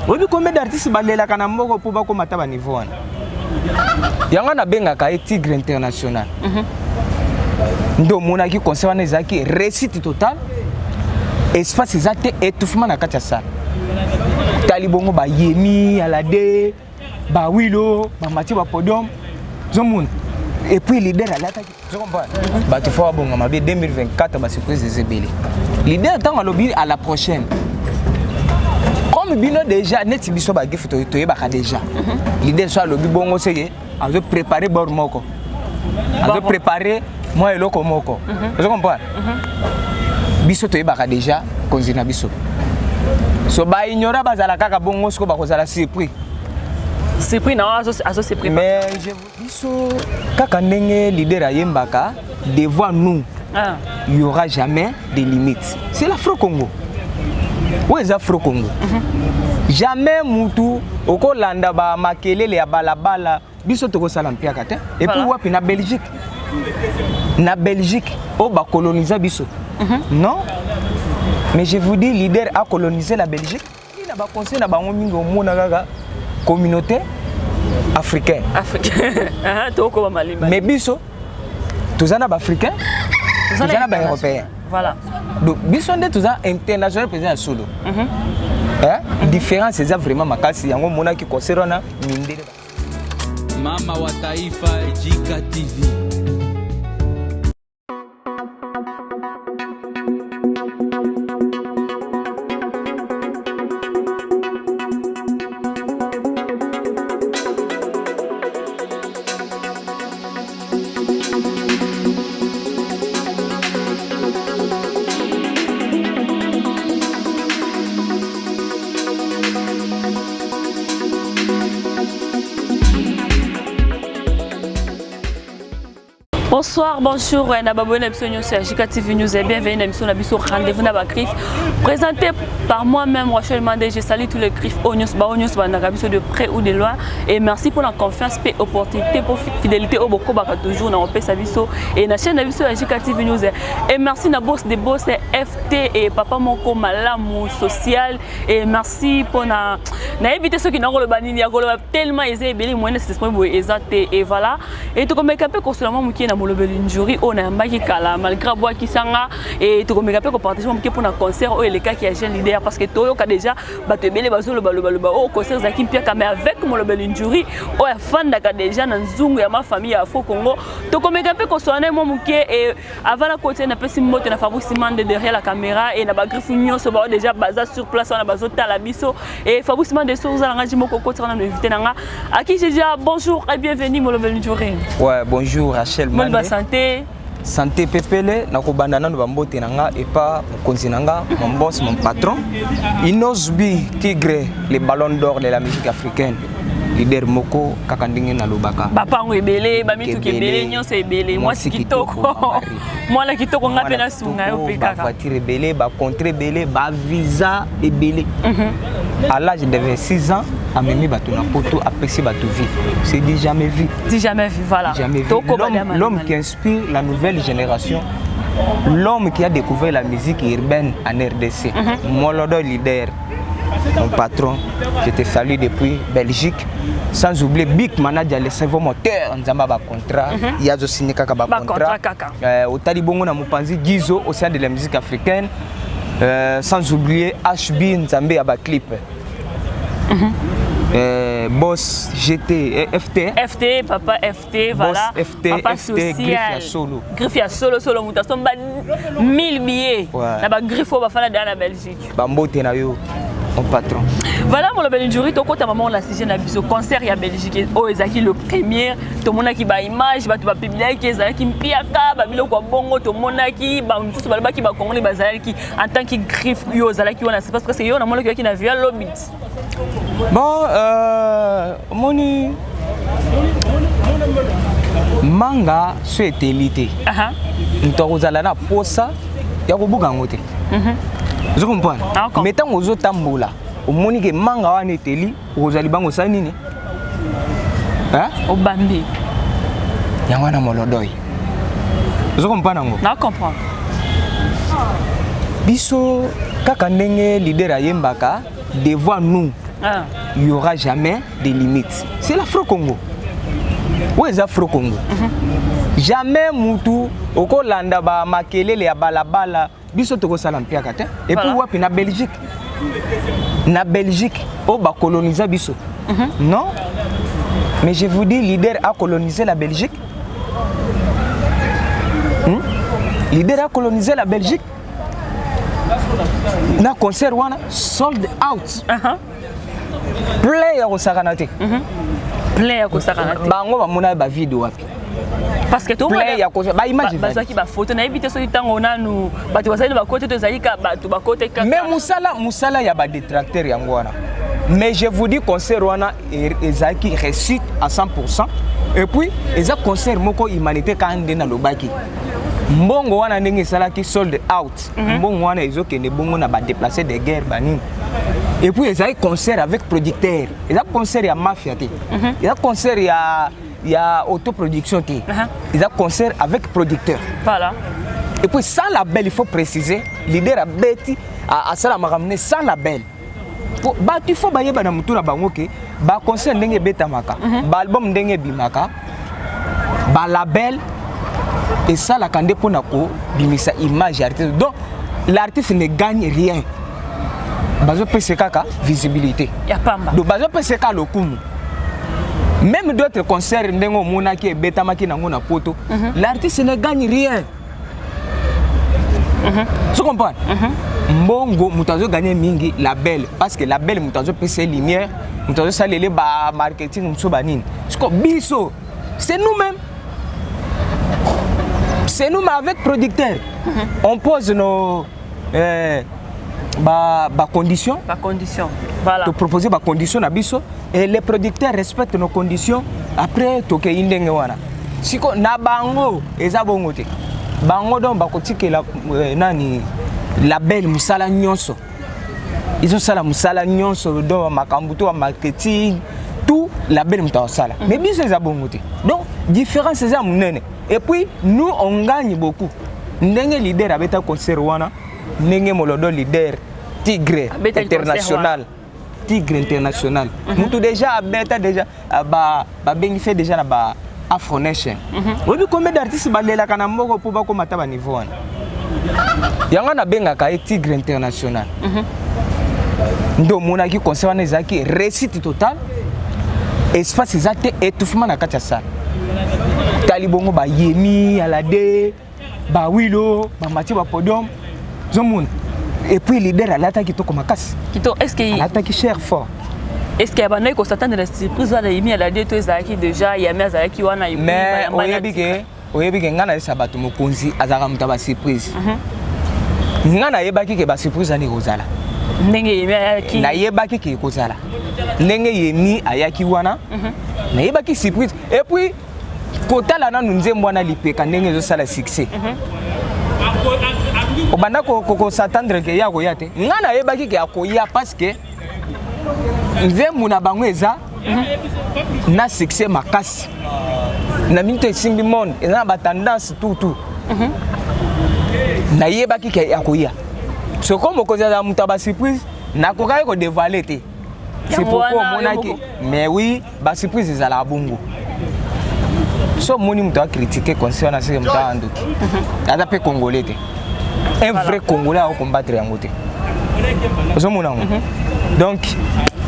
Oyebi combien d'artistes balelaka na mboka mpo bakóma ata baniveau wana? Yango nabengaka ye tigre international. Nde omonaki concert wana ezalaki réussite totale, espace eza te, étouffement na kati ya salle. Tali bongo bayemi alade, bawilo bamati bapodium, ozomona. Et puis leader alataki, ozo comprendre, bato fo babonga mabe. 2024, basurprise eza ebele. Leader ntango alobi à la prochaine, comme bino déjà neti biso bagriffe toyebaka déjà, leader so alobi bongo seke azo préparer bord moko, azo préparer mwa eloko moko, ozo comprendre. Biso toyebaka déjà konzi na biso, so baignora bazala kaka bongo, siko bakozala surpris. Surpris na azo se préparer. Mais je biso kaka ndenge leader ayembaka, devant nous il y aura jamais de limites. C'est l'Afro Congo oyo eza Afro Congo. Jamais mutu okolanda bamakelele ya balabala, biso tokosala mpiaka te. Et puis wapi na Belgique, na Belgique oyo bakoloniza biso? Non, mais je vous dis, leader a colonisé la Belgique. Na baconseil na bango mingi, omona kaka communauté africaine. Africain, tokoma malimba. Mais biso toza na baafricain, toza na baeuropéen. Donc biso nde toza international président ya solo. Hein? Différence eza vraiment makasi. Yango omonaki concert wana mindele. Mama wa Taifa, Jika TV. Bonsoir, bonjour, na babone na biso nyonso ya Jika TV News et bienvenue na biso na biso rendez-vous na ba griffes présenté par moi-même, Rachel Mandé. Je salue tous les griffes oyo ba oyo ba biso de près ou de loin et merci pour la confiance et opportunité pour fidélité au boko baka toujours na opesa biso et na chaîne na biso ya Jika TV News. Et merci na boss de boss FT et papa moko malamu social et merci pour na nayebi te soki nakoloba nini ya koloba tellement eza ebele, moyen c'est boye eza te. Et voilà, et tokomeka mpe kosola mwa moke na molobeli njuri oyo nayambaki kala malgré abwakisanga, et tokomeka mpe kopartage mwa moke mpona concert oyo elekaki ya jeune leader, parce que toyoka déjà bato ebele bazolobaloba oyo concert ezalaki mpiaka. Mais avec molobeli njuri oyo afandaka déjà na nzungu ya mafamille ya Afro Congo, tokomeka mpe kosola na ye mwa moke. Et avant nakoti, napesi mbote na Fabrice Mande derrière la caméra et na bagriffe nyonso bao déjà baza sur place wana bazotala biso. Et Fabrice Mande, so ozala nga moko okotaka na invité na nga à qui j'ai dit bonjour et bienvenue, molobeli njuri. Ouais, bonjour Rachel. Moni ba santé? Santé pepele. Nakobanda nano bambote na nga epa mokonzi na nga, mon boss, mon patron Inosbi Tigre, le ballon d'or de la musique africaine, leader moko kaka ndenge nalobaka. Bapango ebele, bamituka ebele, nyonso ebele, mwasi kitoko, mwana kitoko, nga mpe nasunga yo mpe kaka. Bavoiture ebele, bacontre ebele, bavisa ebele. À l'âge de 26 ans, amemi bato na poto, apesi bato vie, c'est du jamais vu. Du jamais vu, voilà. Jamais vu. L'homme qui inspire la nouvelle génération, l'homme qui a découvert la musique urbaine en RDC, Molodo leader, mon patron, je te salue depuis Belgique. Sans oublier Big Manager, le cerveau moteur, Nzamba ba contrat, il y a aussi kaka ba contrat. Otali bongo na mopanzi Gizo, océan de la musique africaine. Sans oublier HB Nzambe ya ba clip. Boss GT, FT. FT, papa FT, voilà. Boss FT, papa FT, social. Griffe ya solo. Griffe ya solo solo, mutu asomba 1000 billets. Na ba griffe oyo bafanda deya na Belgique. Bambote na yo, mon patron. Voilà, molobeli njuri, tokota mama na sujet na biso, concert ya Belgique oyo ezalaki le premier. Tomonaki baimage, bato bapubliaki, ezalaki mpiaka, babiloko ya bongo. Tomonaki bamosusu balobaki bakongoli bazalaki. En tant que griffe, yo ozalaki wana, c'est parce que yo namonaki oyaki na via lobit. Bon, omoni manga so eteli te, moto akozala na posa ya kobuka yango te, ozo comprendre? Mais ntango ozotambola, omoni ke manga wana eteli, okozwa libango, osali nini? Obambi. Yango wana molodoi, ozo comprendre yango? Na comprendre. Biso kaka ndenge leader ayembaka, devant nous Ah. Il y aura jamais de limites. C'est l'Afro-Congo. Oyo eza Afro-Congo. Jamais mutu okolanda ba makelele ya balabala, biso tokosala mpiaka te. Et puis wapi? Na Belgique, na Belgique oyo bacolonisa biso? Non, mais je vous dis, leader a colonisé la Belgique. Leader a colonisé la Belgique na concert wana sold out, plein ya kosakana te. Plein ya kosakana te. Bango bamona bavide wapi? Parce que Plein ya ba image ezali. Bazwaki bafoto, nayebi te soki ntango nanu bato bazali na bakote to ezali ka bato bakote kaka. Mais mosala ya badétracteur yango wana. Mais je vous dis, concert wana ezalaki réussite à 100. Et puis eza concert moko humanité. Kaka nde nalobaki, mbongo wana ndenge esalaki sold out, mbongo wana ezokende bongo na badéplacés de guerre, banini. Et puis ezalaki concert avec producteur, eza concert ya mafia te, eza concert ya autoproduction te, eza concert avec producteur. Et puis sans label, il faut préciser, leader abeti, asala makambo ne sans label. Po bato il faut bayeba na motu na bango ke baconcert ndenge ebetamaka, baalbum ndenge ebimaka, balabel esalaka nde mpona kobimisa image ya artiste. Donc l'artiste ne gagne rien, bazopesa kaka visibilité ya pamba. Donc bazopesa kaka lokumu. Même d'autres concerts ndenge omonaki ebetamaki nango na poto, l'artiste ne gagne rien. Tu comprends? Mbongo moto azoganye mingi label, parce que label moto azopesa ye lumière, moto azosalele bamarketing mosusu banini. Siko biso, c'est nous-mêmes, c'est nous, mais avec producteur on pose nos ba conditions. Bacondition, voilà. Toproposer bacondition na biso et les producteurs respectent nos conditions. Après tokei ndenge wana. Siko na bango eza bongo te. Bango donc bakotikela nani, label, mosala nyonso, ezosala mosala nyonso. Donc makambo to marketing, tout label moto akosala. Mais biso eza bongo te. Donc différence eza monene. Et puis nous, on gagne beaucoup. Ndenge leader abeta concert wana, ndenge molodo leader tigre Abetaki international, tigre international, mutu déjà abeta déjà, babengisi déjà na ba Afro Nation. Oyebi combien d'artistes balelaka na mboka mpo bakóma ata baniveau wana? Yango nabengaka ye tigre international. Nde omonaki concert wana ezalaki réussite totale. Espace eza te, étouffement na kati ya salle. Tali bongo bayemi alade, bawilo bamati bapodium, ozomona. Et puis leader alataki kitoko makasi. Kito, est ce que Alataki cher fort. Est ce que abandaki kos'attendre na surprise wana Yemi Alade to ezalaki déjà Yami azalaki wana? Mais oyebi ke ngai nayesa bato, mokonzi azalaka moto ya basurprise. Ngai nayebaki ke basurprise wana ekozala. Ndenge Yemi ayaki. Nayebaki ke ekozala. Ndenge Yemi ayaki wana, nayebaki surprise. Et puis kotala nanu nzembo wana lipeka ndenge ezosala succès, obanda kos'attendre ke ye akoya te. Ngai nayebaki ke akoya parce que nzembo na bango eza na succès makasi na minute, esimbi monde, eza na batendance tutu. Nayebaki ke akoya. Soko mokonzi azala moto ya basurprise, nakokaki kodévoiler te. C'est Yango pourquoi wana, yo omonaki. moko. Mais oui, basurprise ezalaka bongo. So omoni moto acritiquer conseil wana, seke moto ayandoki, aza mpe congolais te. Un vrai Congolais akocombattre yango te. Ozomona yango. Donc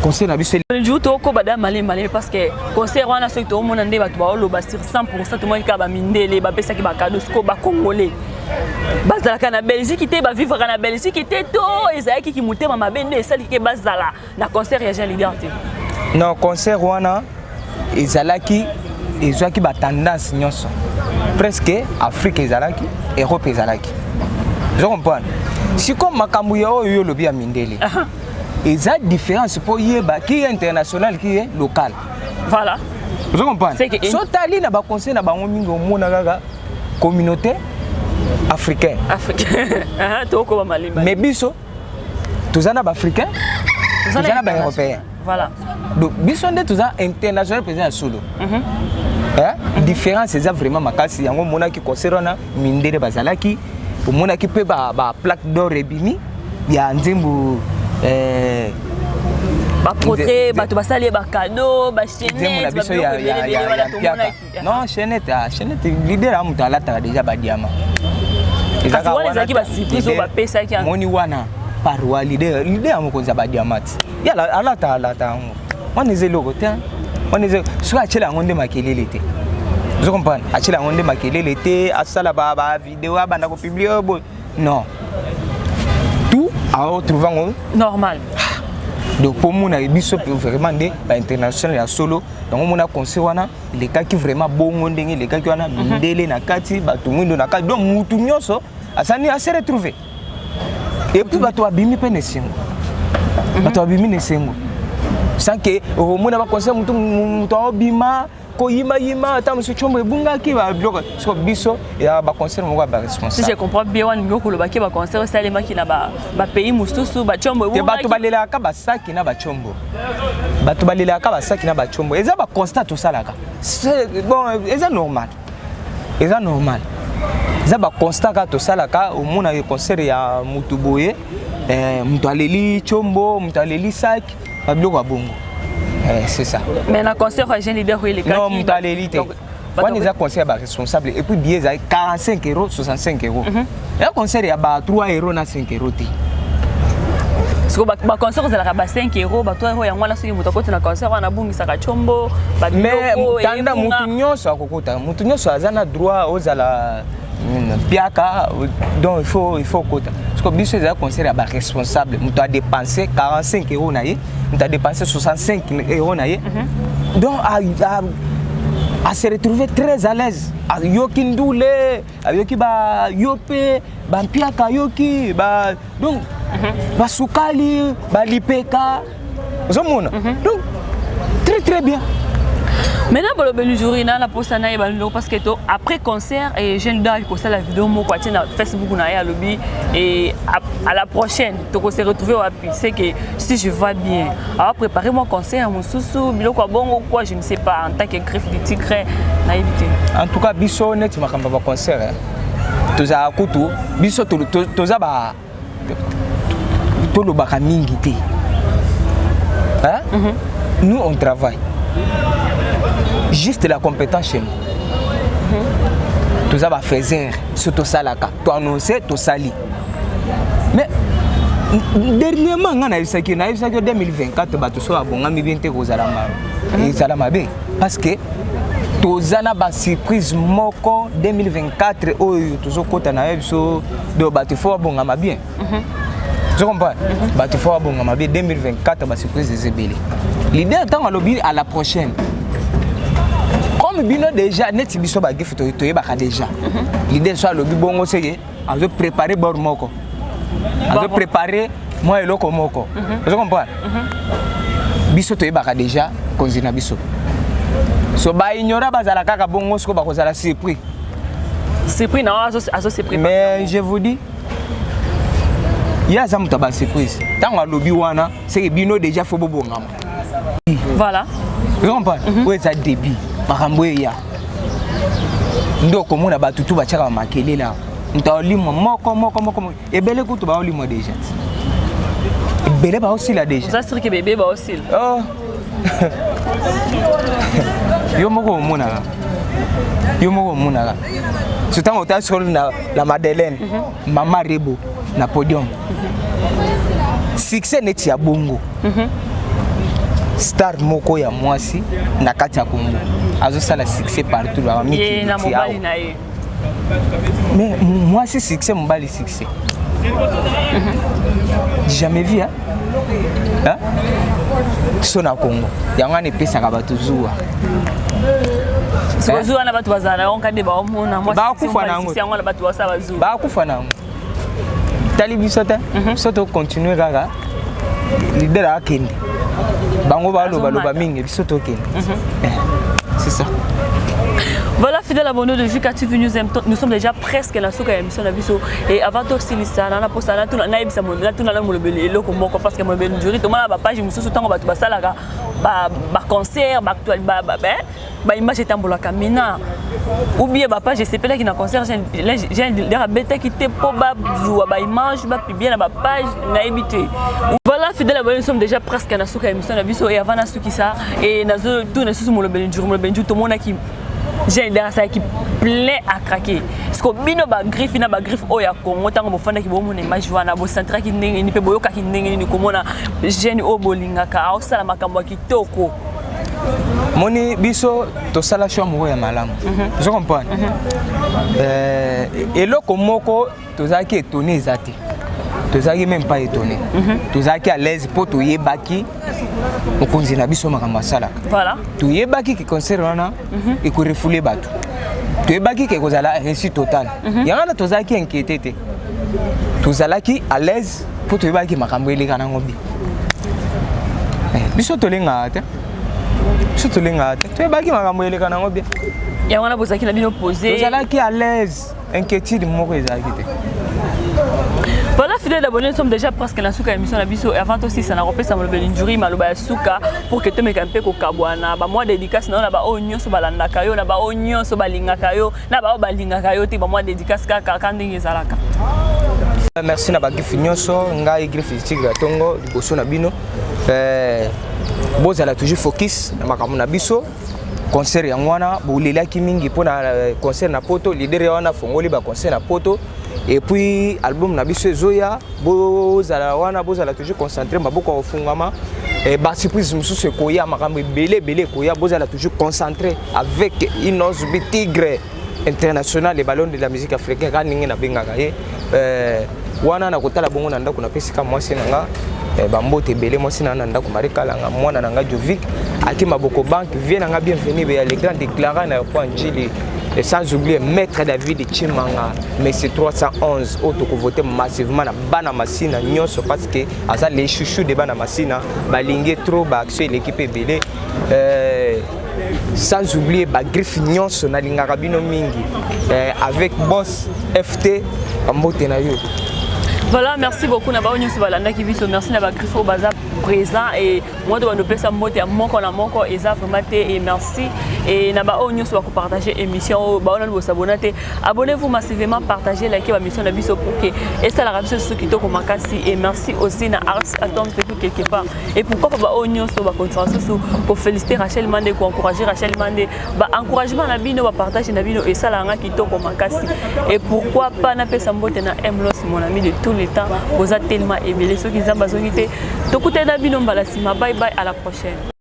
conseil na biso Jour tokoba da malemi malemi, parce que concert wana, soki toomona nde bato baoloba sur 100, tomoni kaka bamindele bapesaki bacadeau. Sikoyo bacongolais bazalaka na Belgique te, bavivraka na Belgique te, to ezalaki ki motema mabe nde esaliki ke bazala na concert ya Jean Leader te? Non, concert wana ezalaki, ezwaki batendance nyonso presque. Afrique ezalaki, Europe ezalaki, ozo comprendre? Sikoyo makambo ya oyo yo olobi ya mindele eza différence mpo yeba qui est international, qui est local. Ozo comprendre? C'est que- So tali na baconseil na bango mingi, omona kaka communauté africaine. Africain, tokoba malemba. Mais biso toza na baafricain, toza na baeuropéen. Donc biso nde toza international président ya solo. Eh? Différence eza vraiment makasi. Yango omonaki concert wana mindele bazalaki, omonaki mpe ba plaque d'or ebimi ya nzembo. Baportrait, bato basali ye bacadeau, nzembo na biso ya mpiaka. Non, chaînette, ah, chaînette, leader ya moto alataka déjà badiamant. Kasi wana ezalaki basurprise oyo bapesaki. Moni wana paroi, leader, leader ya mokonzi ya badiamant ti, ye alata, alata yango. Wana eza eloko te, wana eza soki atiela yango nde makelele te. Ozo comprendre? Atiela yango nde makelele te, asala bavideo, abanda kopublier boye, non, tout aotrouve yango normal. Donc mpo mona biso vraiment nde bainternational ya solo. Yango mona concert wana elekaki vraiment bongo, ndenge elekaki wana, mindele na kati, bato mwindo na kati, donc mutu nyonso asani ase retrouve. Et puis bato babimi mpe na esengo, bato babimi na esengo sans que omona baconcert mutu mutu aobima koyimayima, ata mosusu tiombo ebungaki, babiloko. Siko biso ya baconcert moko ya baresponsable. Si je comprends bien, wana ningi okolobaki baconcert esalemaki na bapays mosusu, batiombo. Te, bato balelaka basaki na batiombo, bato balelaka basaki na batiombo. Eza baconstat tosalaka. Bon, eza normal, eza normal, eza baconstat kaka tosalaka. Omona concert ya mutu boye, mutu aleli tiombo, mutu aleli saki, babiloko ya bongo. C'est ça. Mais na concert ya jeune leader oyo elekaki? Non, moto aleli te. Wana eza concert ya baresponsable. Et puis billet ezali 45 euros, 65 euros. Eza concert ya ba 3 euros na 5 euros te. Siko baconcert ezalaka ba 5 euros, ba 3 euros. Yango wana soki moto akoti na concert wana, abungisaka tiombo. Mais tanda motu nyonso akokota, motu nyonso aza na droit ozala piaka. Donc il faut kota, parce que biso ezali concert ya baresponsable. Moto adépense 45 euros na ye, moto adépense 65 euros na ye, donc a se retrouver très à l'aise. Ayoki ndule, ayoki bayo mpe bampiaka, ayoki ba, donc basukali, balipeka, ozomona, donc très très bien. Maintenant, bolobeli jour na na posa na ye baloko, parce que to après concert et jeune leader akosala vidéo moko, atie na Facebook na ye, alobi: «Et à la prochaine, toko se retrouver wapi?» C'est que si je vois bien, awa préparer moi concert mosusu, biloko ya bongo quoi, je ne sais pas. En tant que griffe du tigre, nayebi te. En tout cas, biso neti makambo ya baconcert, tozalaka kutu, biso toza ba tolobaka mingi te, hein? Nous, on travaille juste la compétence chez nous. Toza bafaiseur, so tosalaka, toannonce, tosali. Mais dernièrement, nga nayebisaki yo, 2024, bato so babongami bien te, kozala ezala mabe, parce que toza na basurprise moko 2024 oyo tozokɔta na ye. Biso donc bato faut babongama bien. Ozo comprendre? Bato faut babongama bien. 2024, basurprise eza ebele. Leader ntango alobi «à la prochaine», comme bino déjà, neti biso bagriffe, toyebaka déjà leader so alobi bongo, seke azoprépare bord moko, azoprépare mwa eloko moko. Ozo comprendre? Biso toyebaka déjà konzi na biso, so baignora, bazala kaka bongo, siko bakozala surpris. Surpris na azo se préparer. Mais je vous dis, ye aza moto ya basurprise. Ntango alobi wana, seke bino déjà faut bobongama. Voilà. Ozo comprendre? Oyo eza début, makambo eya nde okomona bato tu batiaka bamakelele awa. Moto aolimwa moko moko moko moko, ebele kutu baolimwa déjà, ebele baosila déjà. Oza sûr que bébé baosila? Oh. Yo moko omonaka, yo moko omonaka. So ntango otali sikoyo na la Madeleine, mama Rebo na podium, succès neti ya bongo, star moko ya mwasi na kati ya Congo azosala succès partout. Ye na mobali na ye. Mais mwasi succès, mobali succès, jamais vu, hein? Hein? So na Congo, yango wana epesaka bato zuwa. Sikoyo wana bato bazala na yango kade baomona. Bakufa na yango. Yango wana bato basala bazuwa. Bakufa na yango. Tali biso te, so tocontinue kaka, leader akende, bango balobaloba mingi, biso tokende. C'est ça. Voilà, fidèle abonné de JK TV News, nous sommes déjà presque na suka ya émission na biso. Et avant tosilisa, na posa na tuna na yebisa mo na tuna na molobeli eloko moko, parce que molobeli njuri, tomona ba page mosusu, ntango bato basalaka ba concert, ba actuel, ba image etambolaka mina ou bien ba page esepelaki na concert jean leader abetaki te mpo bazwa ba image, bapublier na ba page, nayebi te. Voilà, fidèle abonné, nous sommes déjà presque na suka ya émission na biso. Et avant nasukisa et nazotuna lisusu molobeli njuri, molobeli njuri, tomonaki jean leader asalaki plein à craquer. Parce que bino bagriffe na bagriffe oyo ya Congo, ntango bofandaki bomona image wana, bosentiraki ndenge nini mpe boyokaki ndenge nini komona jeune oyo bolingaka aosala makambo ya kitoko? Moni, biso tosala choix moko ya malamu, ozo comprendre? Eloko moko tozalaki étonné eza te, tozalaki même pas étonné, tozalaki à l'aise mpo toyebaki mokonzi na biso, makambo asalaka. Toyebaki ke concert wana ekorefouler bato, toyebaki ke kozala réussite totale. Yango wana tozalaki inquiété te, tozalaki à l'aise mpo toyebaki makambo eleka nango bi. Biso tolengaka te, biso tolengaka te, toyebaki makambo eleka nango bien. Yango wana bozalaki na bino posé. Tozalaki à l'aise, inquiétude moko ezalaki te. Voilà, fidèle abonné, nous sommes déjà presque na suka émission na biso. Et avant aussi, ça na kopesa molobeli njuri maloba ya suka pour que tomeka mpe kokabwana, ba mwa dédicace na yo na ba oyo nyonso balandaka yo, na ba oyo nyonso balingaka yo, na ba oyo balingaka yo te, ba mwa dédicace kaka ka ndenge ezalaka. Merci na bagriffe nyonso. Ngai griffe Tigre ya ntongo liboso na bino. Bozala toujours focus na makambo na biso. Concert yango wana bolelaki mingi mpona concert na Poto, leader ya wana afongoli baconcert na Poto. Et puis album na biso ezoya, bozala wana, bozala toujours concentré, maboko ya kofungama. Basurprise mosusu ekoya, makambo ebele ebele ekoya. Bozala toujours concentré avec Innoss'B, tigre international, le ballon de la musique africaine, kaka ndenge nabengaka ye. Wana na kotala bongo na ndako, napesika mwasi na nga bambote ebele, mwasi na nga na ndako Marie Kalanga, mwana na nga Jovic Aki Maboko Bank, vie na nga Bienvenu Beya, le grand déclarant na aéroport Njili, et sans oublier maître David Chimanga, Messi 311, oyo tokovote massivement na bana Masina nyonso, parce que aza les chouchous de bana Masina, balingi trop, baaction eleki mpe ebele. Sans oublier bagriffe nyonso, nalingaka bino mingi, avec boss FT, bambote na yo. Voilà, merci beaucoup na bao nyonso balandaki biso. Merci na bagriffe oyo baza présent et moi to bandopesa mbote ya moko na moko eza vraiment te. Et merci et na baoyo nyonso bakopartage émission oyo. Bao nani bosabona te, abonnez-vous massivement, partagez, likez bamission na biso pour que esalaka biso susu kitoko makasi. Et merci aussi na Ars Atoms depuis quelque part. Et pourquoi pas baoyo nyonso bakontinua susu koféliciter Rachel Mande, koencourager Rachel Mande. Baencouragement na bino, bapartage na bino esalaka nga kitoko makasi. Et pourquoi pas napesa mbote na Mlos, mon ami de tous les temps. Boza tellement ebele. Soki Nzambe azongi te, tokutani na bino mbala nsima. Bye bye, à la prochaine.